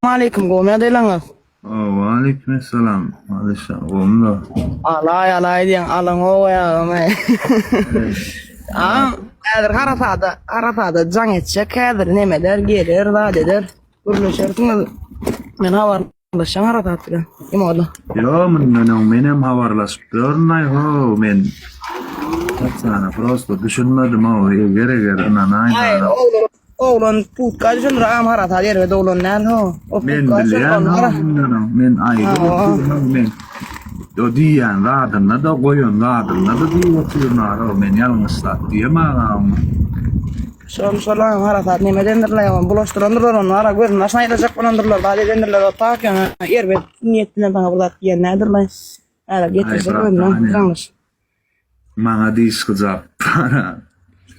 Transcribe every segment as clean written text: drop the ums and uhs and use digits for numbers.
Aleýkum gowy ýagdaýlaňyz. Waleýkim essalam. Alyşa gowmy? Alaý alaý diýen alyň ow agam. Agam häzir harasada harasada jaň etjek häzir neme eder geler zat eder gürleşersiňiz. Men habarlaşýan harasat bilen. Imoda. Ýo mundan öň menem habarlaşyp ýörün-aý how men. Sana prosto düşünmedim how eger eger ynanaý. Aý oglan Oglan putka düşendir agam harasat erbet oglan däl ho. O Men putka düşen bilýän oglan. mundan men aýdyp otyryn men. O diýýän zadynda-da goýan zadynda-da diýip otyryn ara men ýalňyş zat diýemän oňa. Şol şol agam harasat neme edendirler ony bulaşdyrandyrlar ony ara gözüni daşyna aýlajak bolandyrlar zat edendirler o tak ýöne erbet niýet bilen saňa bir zat diýen däldirler. Häzir getirjek özüne jaňlaş. Maňa diş gyjap para.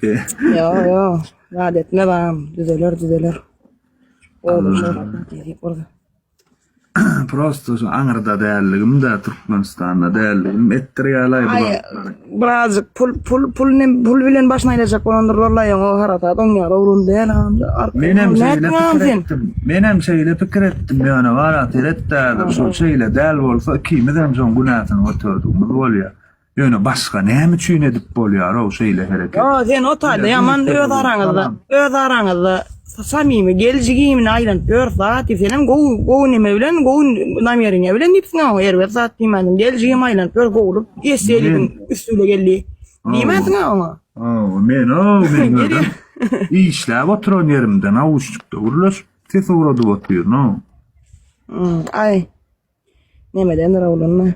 Ýo ýo, zat etmez agam, düzeler düzeler. Oglum şol diýip boldy. Prosto şu aňyrda dälligim-de, Türkmenistanda dälligim etdirýärlaý bu zatlary. Birazjyk pul pul pul nem pul bilen başyna aýlajak bolandyrlar-la ýoň o harasat oň ýaly oglan däl agam. Menem şeýle pikir etdim. Menem şeýle pikir etdim ýöne bara seret-dä häzir şol şeýle däl bolsa ikimizem şoň günäsini göterdigimiz bolýar. Ýöne başga näme üçin edip bolýar-ow şeýle hereket? Ýo, sen o taýda ýaman öz araňyzda, öz araňyzda samimi gel jigimini aýlanyp ýör zat diýip, senem gowy, gowy neme bilen, gowy namereniýe bilen diýipsiň oňa, erbet zat diýmändiň. Gel jigim aýlanyp ýör, gowulyk esse diýdiň, üsti bile geldi. Diýmänsiň-ä oňa. Hawa, men-ow, men özüm işläp oturan ýerimde nauşnikde gürleşip, ses ugradyp otyryn-ow. Aý, Nemedendir oglanmy?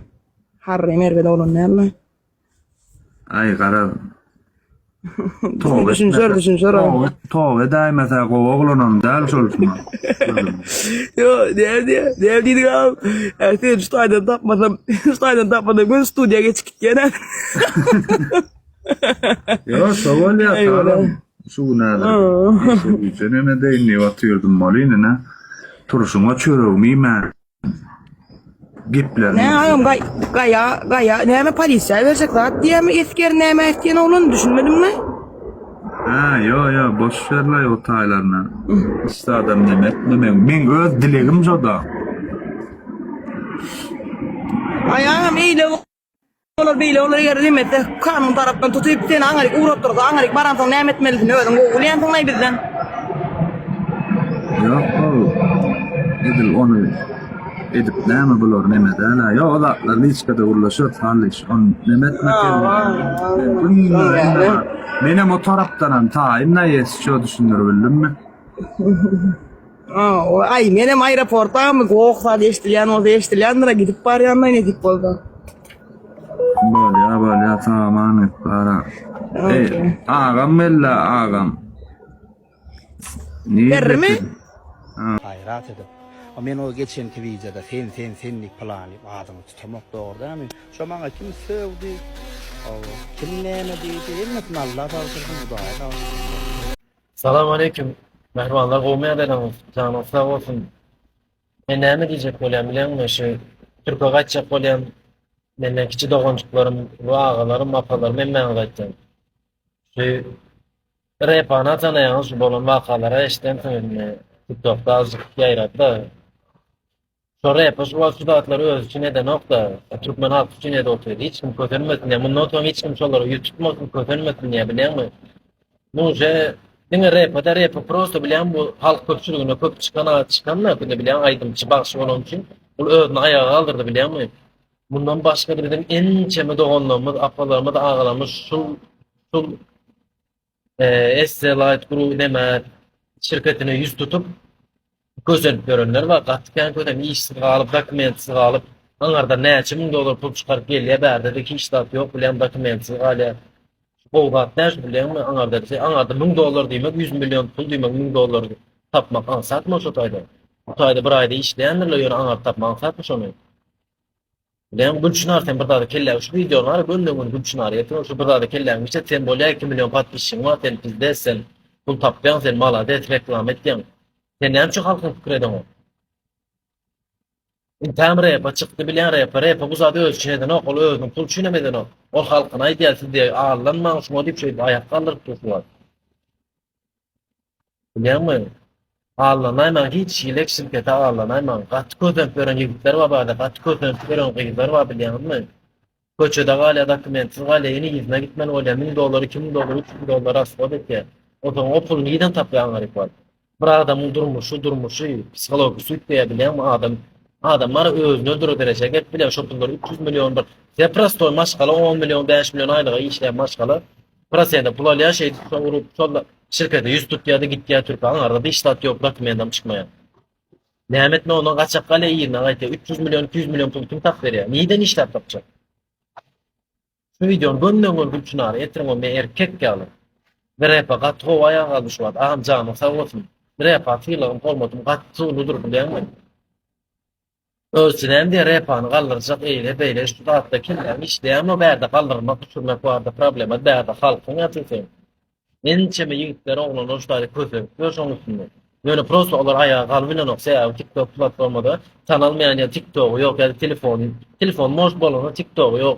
Harrym erbet oglan dälmi? Aý garaz. Düşünşer, düşünşer. Toba, toba edäýmese gowy oglanam däl şol şuma. Ýo, näme diýýä? Näme diýdiň agam? Ä, sen şu taýdan tapmasam, şu taýdan tapmasam göni studiýa geçip gitýän. Ýo, şo bolýar, salam. Şu gün häzir işe güýje neme deýin diýip otyrdym welin ine, turşuňa çöregimi iýmän Geplerini. Nä agam gaý gaýa gaýa näme polisiýa berjek zat diýýämi esger näme etýän oglan düşünmedim men. Hä ýo ýo boş berlaý o taýlaryny. Hiç zadam neme etme meň meň öz dilegim şoda. Aý agam eýle Olar beýle bolar eger nemetse kanun tarapdan tutyp seni aňaryk ugratdyrsa aňaryk baransoň näme etmelisini özüň gowy bilýänsiňlaý bizden. Ýok ol edil ony edip näme bular neme dälä ýok o zatlar liçkada gürleşeris Hallyş ony neme etmek menem o tarapdanam taýyn-da ýesço düşündirip bildimmi. Aý menem aeroportdamy goh zat eşdilýän bolsa eşdilýändir gidip barýanlaý nesip bolsa. Bolýa bolýa sag-aman git bara. Eý agam bella agam. Berrimi? Gaýrat edip. A men o geçenki wideoda sen sen sen diýip pylan diýip adyňy tutamok dogry dälmi? Şo maňa kim sögdi, hawa, kim näme diýdi hemmesini Alla tabşyrdym Hudaýa tabşyrdym. Salam aleýkum. Mähribanlar gowmy ýagdaýlaryňyz? Janyňyz sag bolsun. Men näme diýjek bolýan bileňmi? Şu türke gaýtjak bolýan menden kiçi doganjyklarym, uly agalarym, apalarym hemmäňize aýtýan. Şu repana tanaýaňyz şu bolan wakalara eşidensiňiz indi. TikTokda azjyk ýaýrady-da. Şo repa şu wagt şu zatlary özi üçin edenok-da, türkmen halky üçin edip otyr. Hiç kim kösenmesin diýýär. Mundan soň hiç kim şolara ýüz tutmasyn, kösenmesin diýýär, bilýäňmi? Nuje diňe repa-da repa prosto bilýäňmi bu halk köpçüligine köp çykan çykan-da, indi bilýäň aýdymçy, bagşy bolany üçin ol özüni aýaga galdyrdy bilýäňmi? Mundan başga-da biziň ençeme doganlarymyz, apalarymyz, agalarymyz şul şul SC Light Group neme şirketine ýüz tutup kösenip ýörenler bar. Gaty kän kösenip, işsiz galyp, dokumentsiz galyp, aňardan näçe müň dollar pul çykaryp gelýär, bärde-de hiç zat ýok, bilýän dokumentsiz galýar. Gowy zat däl şu bilýäňmi, aňarda diýse, aňarda 1000 dollar diýmek 100 million pul diýmek, 1000 dollar tapmak aňsatmy şo taýda? Bu taýda bir aýda işleýändirler, ýöne aňarda tapmak aňsatmy şony? Bilen Gülçynar sen bir zady kelläňe şu wideony bar gönden göni Gülçynara ýetir şu bir zady kelläňe geçir sen bolýa 2 million podpisçiň bar sen pizdes sen pul tapýaň sen malades reklama etýäň sen näme üçin halkyň pikir edeňok Intäm repa çykdy bilýän repa repa bu zady özi üçin edenok ol özüniň pul üçin hem edenok ol halkyna aýdýar siz diýe aldanmaň şuňa diýip şeýdip aýak galdyryp dur şu wagt Bilýäňmi? Allanaýmaň hiç hili şirkete allanaýmaň. Gaty kösenip ýören ýigitler bar bärde, gaty kösenip ýören gyzlar bar bilýäňizmi? Köçede galýar, dokumentsiz galýar, ýene yzyna gitmeli bolýar. 1000 dollar, 2000 dollar, 3000 dollar rashod etýär. Onsoň o puly nireden tapýar aňryk baryp? Bir adamyň durmuşy, durmuşy, psihologiki üýtgeýär bilýäňmi? Adam adam bar özüni öldürer derejä gelip bilýär. Şo pullar 300 million bir. Size prostoý maşgala 10 million, 5 million aýlyga işleýän maşgala prosente pul alýar, şeýdip şo urup şol şirkete ýüz tutýar-da gitýär türke. Aňarda hiç zat ýok, dokumentam çykmaýar. Näme etme ondan gaçak galýar yzyna gaýtýar. 300 million, 200 million pul kim tapyp berýär? Nireden işläp tapjak? Şu videony gönden gön Gülçynara ýetiriň o men erkek ýaly. Repa gaty gowy aýaga galdy şu wagt. Agam janyň sag bolsun. Repa sylagym hormatym gaty uludyr bilýäňmi? Özçe näme diýýär repany galdyrjak eýle beýle şu zatda kelläň işleýärmi bärde galdyrmak düşürmek barada problema bärde halkyň ýatyr sen. Ençeme ýigitler oglanlar şu taýda kösenip ýör şoň üstünde. Ýöne prosto olar aýaga galyp bilenok sebäbi TikTok platformada tanalmaýan ýa TikTogy ýok ýa-da telefony telefon может bolanda TikTogy ýok.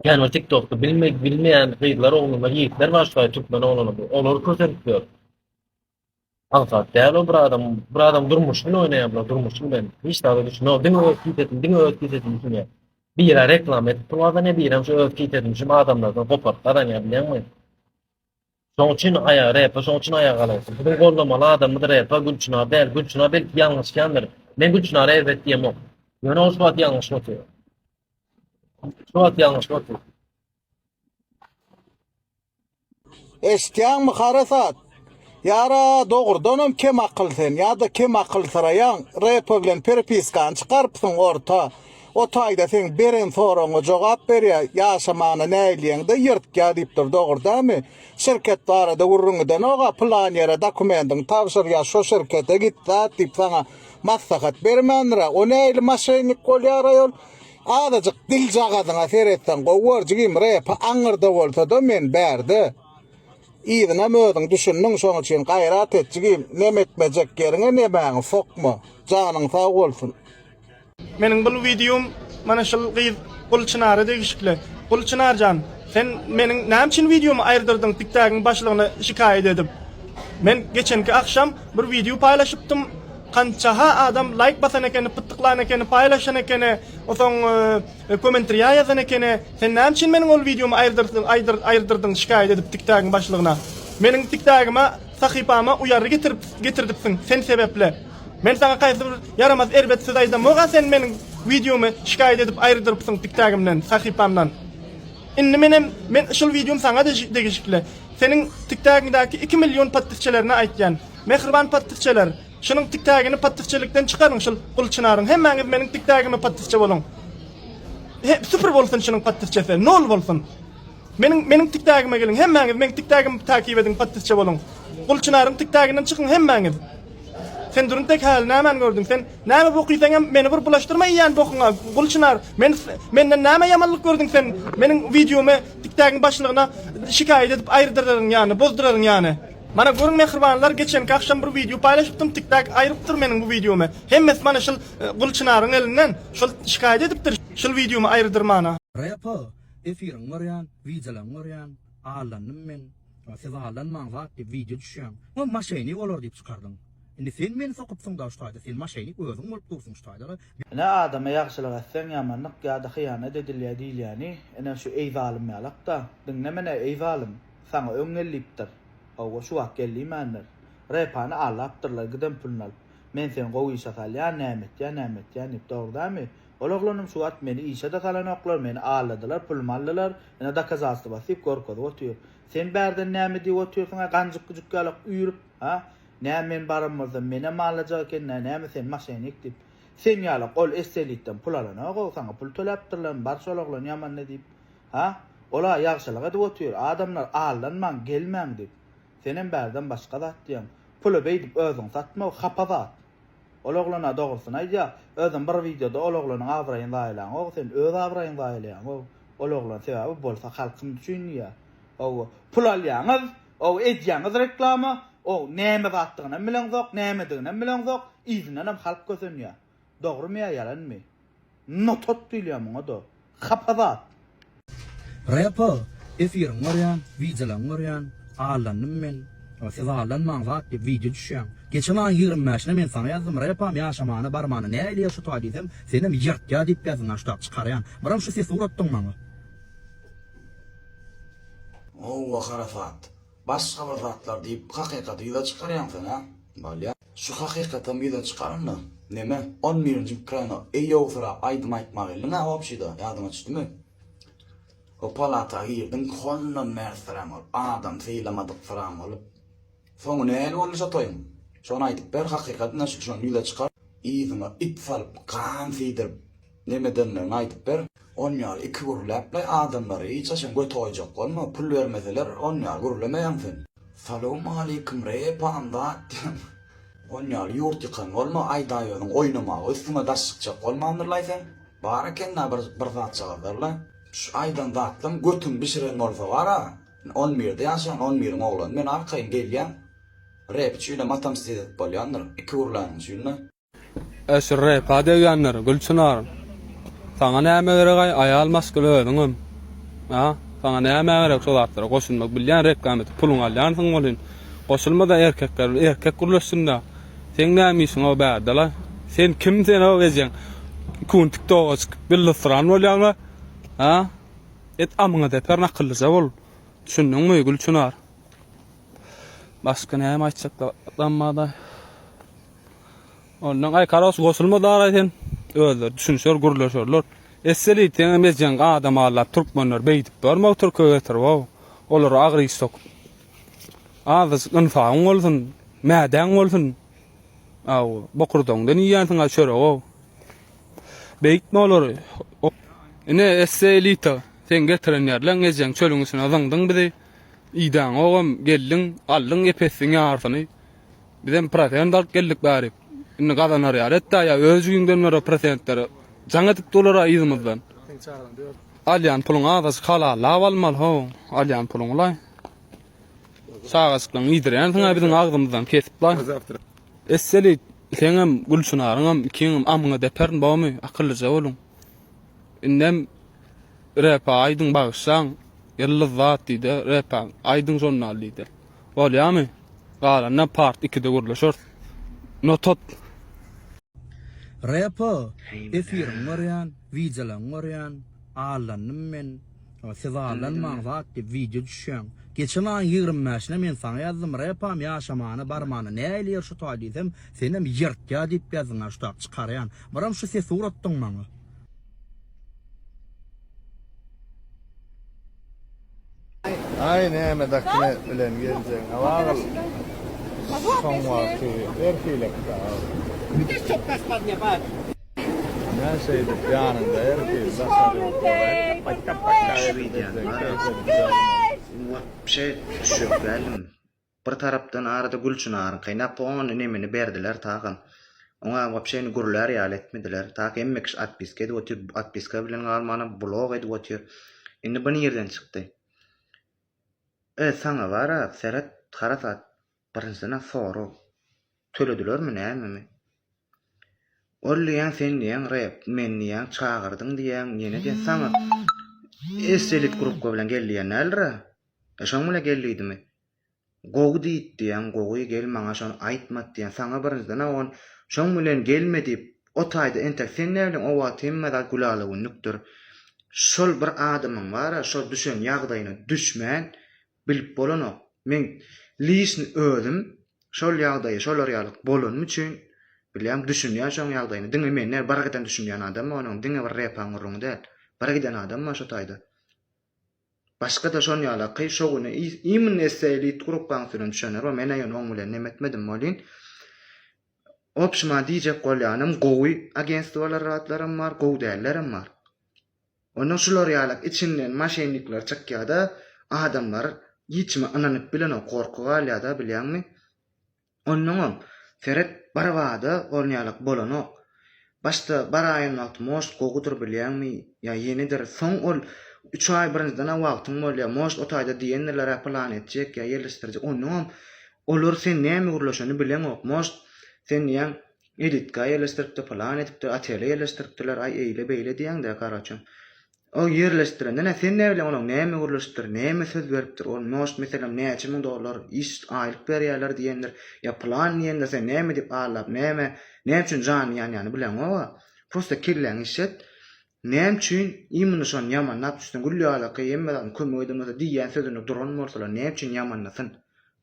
Ýani bir TikTokda bilme bilmeýän gyzlar oglanlar ýigitler bar şu taýda türkmen oglanlar olar kösenip ýör. Aňsat däl o bir adam bir adam durmuşy bilen oýnaýar bular durmuşy bilen. Hiç zada düşünok diňe öz kisesini diňe öz kisesini düşünýär. Biri reklama edip pul gazanýar birem şu öz kisesini düşünip adamlardan goparyp gazanýar bilýäňmi? Şoň üçin aýagy repa şoň üçin aýaga galasy. Biziň goldamaly adamymyz repa Gülçynar däl. Gülçynar belki ýalňyşýandyr. Men Gülçynara erbet diýemok. Ýöne ol şu wagt ýalňyşyp otyr. Şu wagt ýalňyşyp otyr. Eşitýäňmi harasat? Ýara dogrudanam kem akyl sen ýa-da kem akylsyraýaň repo bilen perepiskany çykarypsyň orta. O taýda seň beren soragyňa jogap berýä ýaşamana näilýäňde ýyrtýa diýipdir dogry dämi? Şirket barada gürrüň gidenok-a pylan ýere dokumendiňi tabşyrýa şo şirkete git zat diýip saňa maslahat bermändir-ä o nähili maşennik bolýar-aý ol? Azajyk diljagazyňa seretseň gowy bor jigim repa aňyrda bolsada men bärde. Yzynam özüň düşündiň şoň üçin gaýrat et jigim nem etmejek ýeriňe nemäňi sokma. Janyň sag bolsun. Meniň bul wideom mana şul gyz Gulçynara degişikli. Gulçynarjan sen meniň näme üçin wideomy aýyrdyrdyň tiktagyň başlygyna şikaýat edip. Men geçenki agşam bir wideo paýlaşypdym Kançaha adam laýk basan ekeni, pytdyklan ekeni, paýlaşan ekeni, osoň kommentriýa ýazan ekeni. Sen näme üçin meniň ol wideomy aýyrdyrdyň, aýdyr, aýyrdyrdyň şikaýat edip tiktagyň başlygyna? Meniň tiktagyma, sahypama uýary getirip, getirdipsiň sen sebäple. Men saňa kaýsy bir ýaramaz erbet söz aýdamok-a sen meniň wideomy şikaýat edip aýyrdyrpsyň tiktagymdan, sahypamdan. Indi menem, men şul wideom saňa degişikli. Seniň tiktagyňdaky iki million podpisçilerine aýtýan. Mähriban podpisçiler, şunuň tiktagyny podpisçilikden çykaryň şul Gulçynaryň. Hemmäňiz meniň tiktagyma podpisçi boluň. He, süpür bolsun şunuň podpisçesi, nol bolsun. Meniň meniň tiktagyma geliň, hemmäňiz meň tiktagymy takip ediň, podpisçi boluň. Gulçynaryň tiktagyndan çykyň hemmäňiz. Sen durun tek häli nämäni gördüň sen näme bok iýseňem meni bir bulaşdyrma iýýän bokuňa Gulçynar men menden näme ýamanlyk gördüň sen meniň wideomy tiktagyň başlygyna şikaýat edip aýyrdyraryň ýany bozduraryň ýany. Mana görüň mähribanlar geçenki agşam bir wideo paýlaşypdym tiktak aýrypdyr meniň bu wideomy hemmesi mana şul Gulçynaryň elinden şol şikaýat edipdir şul wideomy aýyrdyrmana. Repo efiriňi görýän wideolaryňy görýän allandym men. Siz aldanmaň zat diýip wideo düşýäň. O maşenik olar diýip çykardyň. Indi sen meni sokupsyň da şu taýda. Sen maşenik özüň bolup dursuň şu taýda. Ine adama ýagşylyk etseň ýamanlyk ýa-da hyýanat edilýär diýilýäni ine şu eý zalym ýalak-da. Diňle menä eý zalym, saňa öň gel diýipdir. Hawa şu wagt gel diýmändir. Repany aldapdyrlar giden puluny alyp. Men seni gowy işe salýan näme etýän näme etýän diýip dogry dämi? Ol oglanym şu wagt meni işe-de salanoklar meni aldadylar pulumy aldylar ine dokazalstwa diýip görkezip otyr. Sen bärden näme diýip otyrsyň-a ganjyk-güjük ýalak üýrüp, ha? Nä men baran bolsam menem alajak eken-dä, näme sen maşenik diýip. Sen ýalak ol Esselitden pul alanok-ow, saňa pul töläpdirlermi, bar şol oglany ýamanla diýip. Ha? Ol-a ýagşylyk edip otyr, adamlar aldanmaň, gelmäň diýip. Senem bärden başga zat diýýäň. Pula beýdip özüňi satma, hapa zat. Ol oglana dogrusyny aýdýa. Özem bir wideoda ol oglanyň abraýyny zaýalaňok, sen öz abraýyňy zaýalaýaňow. Ol oglan sebäbi bolsa halkym üçin diýýä. Ow pul alýaňyz, ow edýäňiz reklama, ow näme zatdygynam bileňzok, nämediginem bileňzok, yzyndanam halk kösenýä. Dogrymy ýa ýalanmy? Notat diýilýär muňa-da. Hapa zat. Repo, efiriňi görýän, wideolaryňy görýän, allandym men. Siz aldanmaň zat diýip wideo düşýäň. Geçen aýyň 25-ine men saňa ýazdym repam ýaşamana barmana nähili şu taý diýsem senem ýyrtýa diýip ýazdyň şu tak çykarýan. Biram şu sesi ugratdyň maňa. Howwa harasat. Başga bir zatlar diýip hakykaty ýüze çykarýaň sen a? Bolýa. Şu hakykatam ýüze çykarynda. Neme, on birinji mikrona eýýowsyrap aýdym aýtmaga geldiň-ä obşida, ýadyňa düşdümi? O palata girdiň, hondan bärsirän bolup, adam sylamadyksyrän bolup. Soňy nähili boldy şo toýuň? Şony aýdyp ber, hakykat ine şu, şony ýüze çykar. Yzyňa it salyp, gan siýdirip, neme edenleriňi aýdyp ber. On ýaly iki gürläp-le adamlary hiç haçan göte goýjak bolma, pul bermeseler on ýaly gürlemeýäň sen. Salowmaleýkim repam zat diýen. On ýaly ýurt ýykan bolma, aýdaý özüň oýnamaga üstüňe daş çykjak bolmandyrlaý seň. Bar ekendä bir bir zatjagazlar-la. Şu aýdan zatlaň götüň bişiren bolsa bar-a. On birde ýaşaýan on biriň oglany men arkaýyn gelýän. Rep üçinem atamstit edip bolýandyr. Iki gürläniň üçin-de. E şu repa degýänler Gülçynar saňa näme geregaý aýal maşgala özüňem a saňa näme gerek şo zatlara goşulmak bilýän reklama edip puluňy alýansyň welin goşulmada erkekler bilen erkek gürleşsindä seň näme işiň o bärde la sen kim sen o ejeň iki gün tiktoga çykyp ýyldyzsyran bolýaňla a et amyňa deperin akyllyja bol düşündiňmi Gülçynar başga näme aýtjak zatlam barda. Ondan aý karos goşulma daraý sen. Özleri düşünişer gürleşerler. Etseli seňem ejeň adam aldap türkmenler beýdip görme türke getirip ow. Olara agyr iş sokup. Azajyk ynsabyň bolsun, mädäň bolsun. Aw, bokurdagyňdan iýýänsiň aý çörek ow. Beýtme olary. Ine esse elita seň getiren ýerleň ejeň çölüň içine zyňdyň bizi. Iýdäňogam geldiň aldyň epesiň ýarsyny. Bizem prosent alyp geldik bärik. Indi gazanar ýaly etdä ýa öz jübiňden ber o prosentleri. Jaň edip durlar-a yzymyzdan. Alýan puluňy azajyk halallap almaly how, alýan puluňy-laý. Çagajyklaryňy iýdirýänsiň-ä biziň agzymyzdan kesip-laý. Esseli, seňem, Gülçynaryňam, ikiňem amyňa deperin, bormy? Akyllyja boluň. Indem repa aýdyň bagyşlaň. Ýyldyz zat diýdi, repa aýdyň žurnal diýdi. Bolýamy? Galanyna part ikide gürleşeris. Notat. Repo, efiriňi görýän, wideolaryňy görýän, allandym men. Siz allanmaň zat diýip wideo düşýäň. Geçen aýyň 25-ine men saňa ýazdym, Repam ýaşamana barmana nähili ýer şu taý diýsem, senem ýyrtýa diýip ýazdyň-a şu tak çykarýan. Biram şu sesi ugratdyň maňa. Aý näme dokument bilen geljegiňe bagl. Soň wagty her hilekde al. Nä şeýdip ýanyňda her hili daşary Wapşe düşjek däldim. Bir tarapdan arada Gülçynaryňky napony nemini berdiler tagam. Oňa wapşe indi gürlär ýaly etmediler. Tak hemme kişi otpiska edip otyr, otpiska bilen galmanam blok edip otyr. Indi bu nirden çykdy? E saňa bara seret harasat birinjiden sorag. Töledilermi nämemi? Ol diýýäň sen diýýäň rep men diýýäň çagyrdyň diýýäň ýene diýýäň saňa esselit grupka bilen gel diýen däldir-ä. E şoň bile gel diýdimi? Gowy diýit diýýäň gowy gel maňa şony aýtmat diýýäň saňa birinjiden-ä ol şoň bilen gelme diýip o taýda entek sen näbileň o wagt hemme zat gülala günlükdir. Şol bir adamyň bar-a şol düşen ýagdaýyna düşmän Bilip bolanok. Men liçny özüm şol ýagdaýa şolar ýaly bolanym üçin bilýän düşünýän şoň ýagdaýyna. Diňe men däl bir giden düşünýän adam bar onuň diňe bir repaň gürrüňi däl. Bir giden adam bar şo taýda. Başga-da şon ýalaky şo güni imенно esse elit gruppaň üstünden düşenler bar. Men-ä ýöne oň bilen neme etmedim welin. Opşuma diýjek bolýanym gowy agentstwolar zatlaram bar, gowy dällerem bar. Onda şular ýalak içinden maşennikler çykýada adamlar hiçime ynanyp bilenok gorky galýada bilýäňmi. Onnoňam seret birbada ol ýalak bolanok. Başda baraýan wagty most gowudyr bilýäňmi ýa ýenidir soň ol üç aý birinjiden-ä wagtyň bolýa most o taýda diýendirler-ä pylan etjek ýa ýerleşdirjek onnoňam olar sen näme gürleşeni bileňok most sen diýýäň Elitka ýerleşdiripdir, pylan edipdir, otele ýerleşdiripdirler, aý eýle beýle diýýäň-dä, karoçe. O ýerleşdirende nä sen näbileň olaň näme gürleşipdir, näme söz beripdir, ol может meselem näçe müň dollar iş aýlyk berýärler diýendir, ýa pylan diýendir sen näme diýip aldap näme näme üçin jany ýanýany bileňoga. Prosta kelläňi işlet. Näme üçin imенно şony ýamanlap düşsün gül ýalaky hemme zadyň kömek eden bolsa diýýän sözünde duran bolsalar näme üçin ýamanlasyn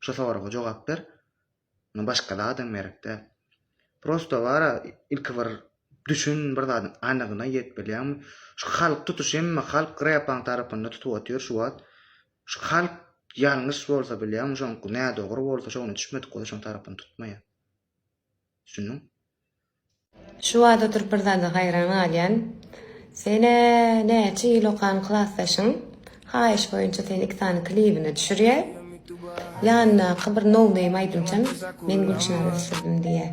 şo soraga jogap ber. Mundan başga zadam gerek däl. Prosto bara ilki bir düşün bir zadyň anygyna ýet bilýäňmi? Şu halk tutuş hemme halk repaň tarapynda tutup otyr şu wagt. Şu halk ýalňyş bolsa bilýäňmi şoňky nädogry bolsa şoňa düşmedik bolsa şoň tarapyny tutmaýar. Düşündiň? Şu wagt oturyp bir zada haýran galýan. Senä näçe ýyl okan klasdaşyň haýyş boýunça seni iki sany klibine düşürýär. Ýanyndaky bir no name aýdymçam men Gülçynary ösdürdim diýýär.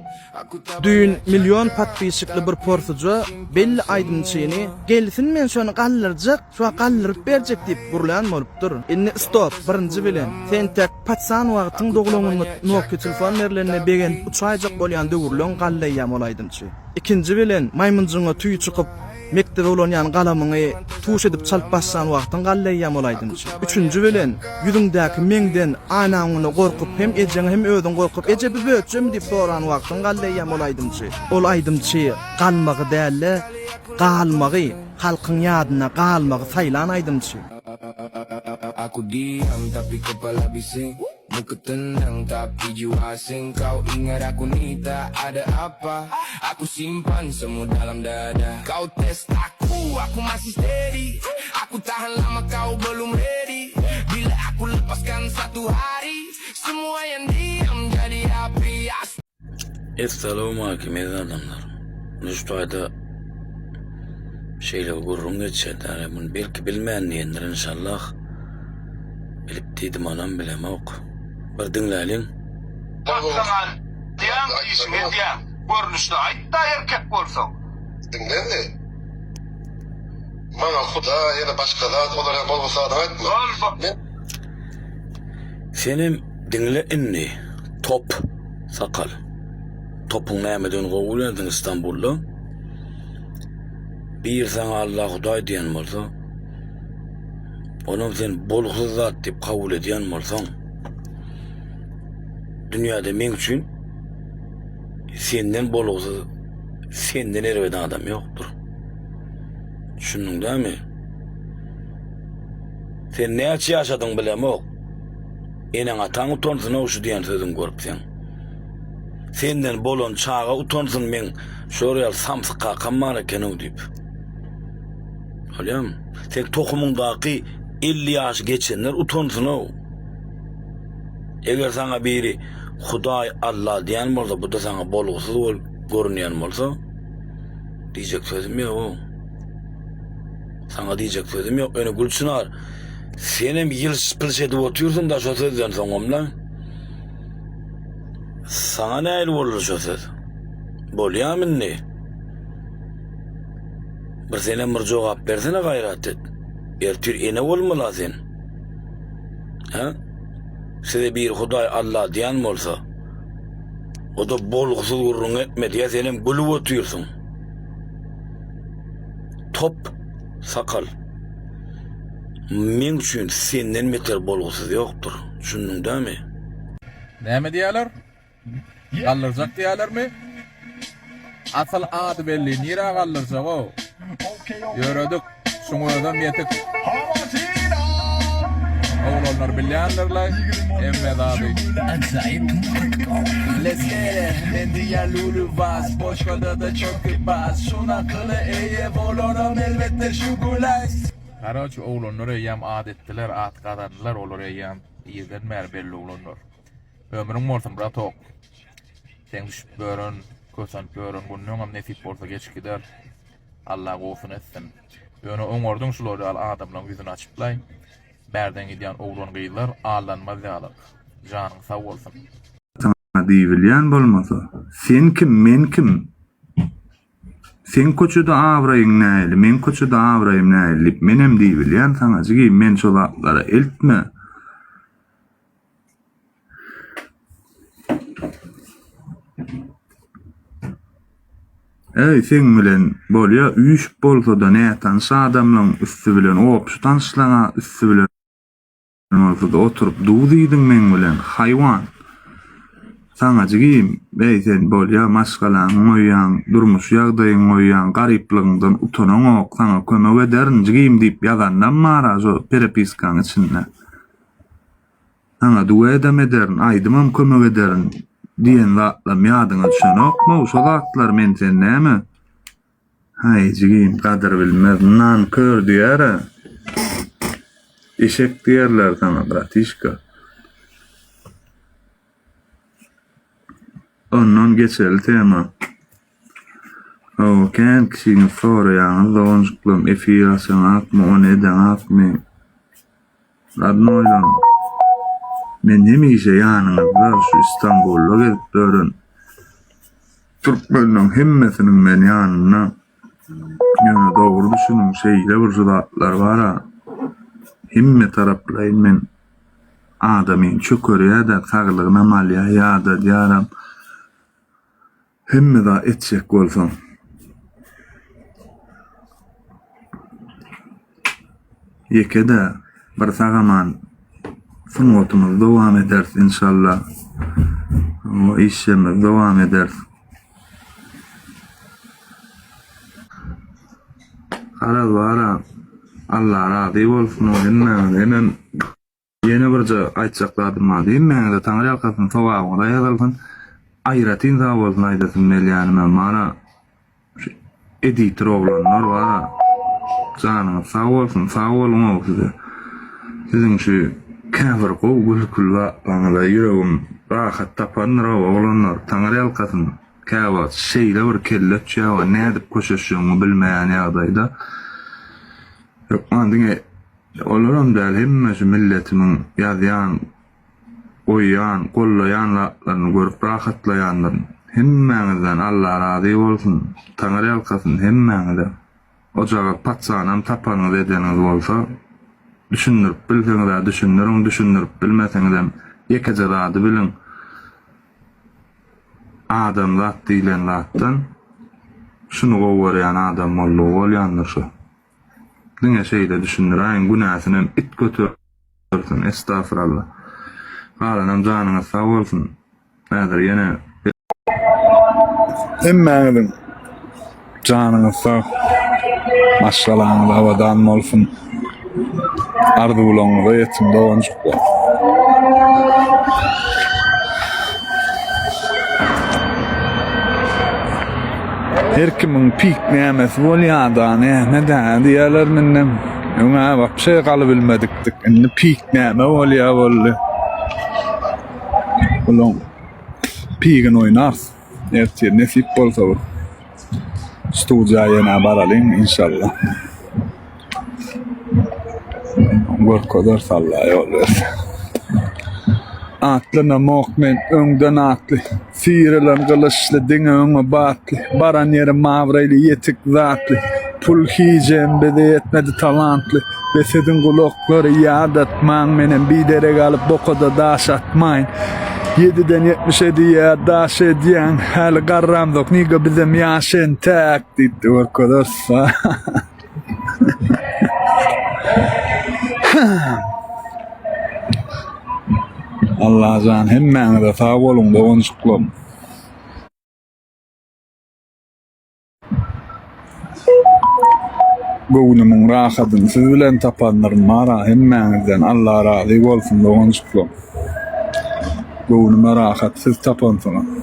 Düýn million podpisçikli bir porsuja belli aýdymçyny gelsin men şony galdyrjak Şuňa galdyryp berjek diýip gürlän bolupdyr. Indi stop, birinji bilen, sen entek patsan wagtyň doglan günüňe Nokia telefon berlenine begenip uçaýjak bolýan döwürleň galleýýam ol aýdymçy. Ikinji bilen, maýmynjygyňa tüý çykyp, mekdebe ulanýan galamyňy tuş edip çalyp başlan wagtyň galleýýam ol aýdymçy. Üçünji bilen, ýüzüňdäki meňden aýnaň öňünde gorkup hem ejeň hem özüň gorkup eje bu bötjemi diýip soran wagtyň galleýýam ol aýdymçy. Ol aýdymçy galmagy dälde, galmagy. Halkyň ýadynda galmagy saýlan aýdymçy. Aku diam tapi kepala bising Muka tenang tapi jiwa asing Kau ingat aku ni tak ada apa Aku simpan semua dalam dada Kau test aku, aku masih steady Aku tahan lama kau belum ready Bila aku lepaskan satu hari Semua yang diam jadi api Essalawmalikim eziz adamlar. Indi şu taýda şeýle bir gürrüň geçýär däne muny belki bilmän diýendir inşallah. Bilip diýdim onam bilemok. Bir diňläliň. Patlaman diýäň işiňi edýäň. Görnüşde aýtda erkek bolsaň. Diňle indi. Maňa huda ýa-da başga zat olar ýaly bolgusyz zadyňy aýtma. Men. Senem diňle indi top. Sakal. Topuň nämedigini gowy bilerdiň Istanbulda. Bir saňa Allah Hudaý diýen bolsa, onam sen bolgusyz zat diýip kabul edýän bolsaň, dünýäde meň üçin senden bolgusyz, senden erbet adam ýokdur. Düşündiň dämi? Sen näçe ýaşadyň bilemok. Eneň-ataň utansyn-ow şu diýen sözüňi görüp seň. Senden bolan çaga utansyn meň şolar ýaly samsyk kakam bar eken-ow diýip. Bolýamy? Seň tohumyňdaky 50 ýaşy geçenler utansyn-ow. Eger saňa biri Hudaý, Alla diýen bolsa, bu-da saňa bolgusyz bolup görünýän bolsa, diýjek sözüm ýok-ow. Saňa diýjek sözüm ýok. Ýöne Gülçynar, Senem ýylş-pylş edip otyrsyň-da şo sözden soňam-la. Saňa nähili boldy şo söz? Bolýamy indi? Bir senem bir jogap bersene gaýrat et. Ertir ene bolmaly-a sen. Hä? Size bir Hudaý Alla diýen bolsa, o-da bolgusyz gürrüň etme diýýär, senem gülüp otyrsyň. Top sakal. Meň üçin senden beter bolgusyz ýokdur. Düşündiň dämi? Näme diýýärler? Galdyrjak diýýärlermi? Asyl ady belli, nirä galdyrjag-ow? Ýöredik, şuň özem ýetik. Oglanlar bilýändirler hemme zady. Karoçe oglanlar eýýäm at etdiler at gazandylar olar eýýäm irden bäri belli oglanlar. Ömrüň bolsun bratok. Seň düşüp ýören, kösenip ýören günleňem nesip bolsa geçip gider. Allah gowusyny etsin. Ýöne oňardyň şular ýaly adamlaň ýüzüni açyplaý. Bärden gidýän oglan gyzlar aldanmaz ýalyk. Janyň sag bolsun. Saňa diýibilýän bolmasa, sen kim, men kim? Seň köçede abraýyň nähili, meň köçede abraýym nähili diýip menem diýibilýän saňa jigim, men şo zatlara eltme. Eý, seň bilen bolýa, üýşüp bolsa-da nätanyş adamlaň üsti bilen, obşy tanyşlaň üsti bilen bolsa-da oturyp duz iýdiň meň bilen, haýwan. Saňa jigim, eý, sen bolýa, maşgalaňy goýýaň, durmuş ýagdaýyňy goýýaň, garyplygyňdan utanaňok, saňa kömek ederin, jigim diýip ýazanlam bar-a şo perepiskaň içinde. Saňa duedam ederin, aýdymam kömek ederin diýen zatlam ýadyňa düşenokmy? Şo zatlar men sen näme? Haý, jigim, gadyr bilmez, nankör diýer-ä. Eşek diýerler saňa, bratişka. Ondan geçeli tema. Hawa, kän kişiňiz soraýaňyz doganjyklarym efir açaňakmy, ony edeňakmy? Radnoýlam, men hemişe ýanyňyzda şu Istanbulda gezip ýören türkmenleň hemmesiniň men ýanynda. Ýöne dogry düşüniň şeýle bir şu zatlar bara hemme taraplaýyn men adamyny çökerýär-de saglygynam alýar ýadadýaram. Hemme zat etjek bolsaň. Ýeke-de bir sag-aman sungatymyzy dowam ederis inşallah. Işlerimizi dowam ederis. Garaz bara Allah razy bolsun hemmäňiz hemem Ýene birje aýtjak zadym bar. Hemmäňize Taňry ýalkasyn, sogabyňyza ýazylsyn. Aýratyn sag bolsun aýdasym gelýänimem bara şu editor oglanlar bara janyňyz sag bolsun, sag boluňow size. Siziň şu käbir gowy gülküli zatlaryňyza ýüregim rahat tapandyrow oglanlar. Taňry ýalkasyn. Käwagt şeýle bir kelle uçýar we nädip köşeşjegiňi bilmeýän ýagdaýda hökman diňe Olaram däl hemme şu milletimiň ýazýan, goýýan, gollaýan zatlaryny görüp rahatlaýandyryn. Hemmäňizden Alla razy bolsun, Taňry ýalkasyn hemmäňize. Ojagaz paçanam tapanyňyz edeniňiz bolsa, düşündirip bilseňiz-ä düşündiriň, düşündirip bilmeseňizem ýekeje zady biliň, adamzat diýlen zatdan şuny gowy görýän adam boldugy bolýandyr şu. Diňe şeýle düşündiräýiň günäsinem it götersin estafuralla. Galanam janyňyz sag bolsun. Häzir ýene. Hemmäňiziň janyňyz sag, maşgalaňyz abadan bolsun. Arzuwlaryňyza ýetiň doganjyklar. Her kimiň pik nämesi bolýada näme-dä diýerler menden. Öň-ä wapşe galybilmedikdik. Indi pik näme bolýa boldy. Bulaň pigini oýnarys. Ertir nesip bolsa bir studiýa ýene baralyň inşallah. Görkezeris Allah ýol berse. Atlanamok men öňden atly. Syrylan gylyçly diňe öňe batly. Baran ýerim abraýly ýetik zatly. Pul hijem bize ýetmedi talantly. Bes ediň gulaklary ýadatmaň menem biderek alyp bokada daş atmaýyn. Ýediden ýetmişe diýýär daş edýäň. Häli garramzok niga bizem ýaş entäk diýipdi görkezeris. Allajan hemmäňize sag boluň doganjyklarym. Göwnümiň rahadyny siz bilen tapandyryn bara hemmäňizden Allah razy bolsun doganjyklarym. Göwnüme rahat siz tapansyňyz.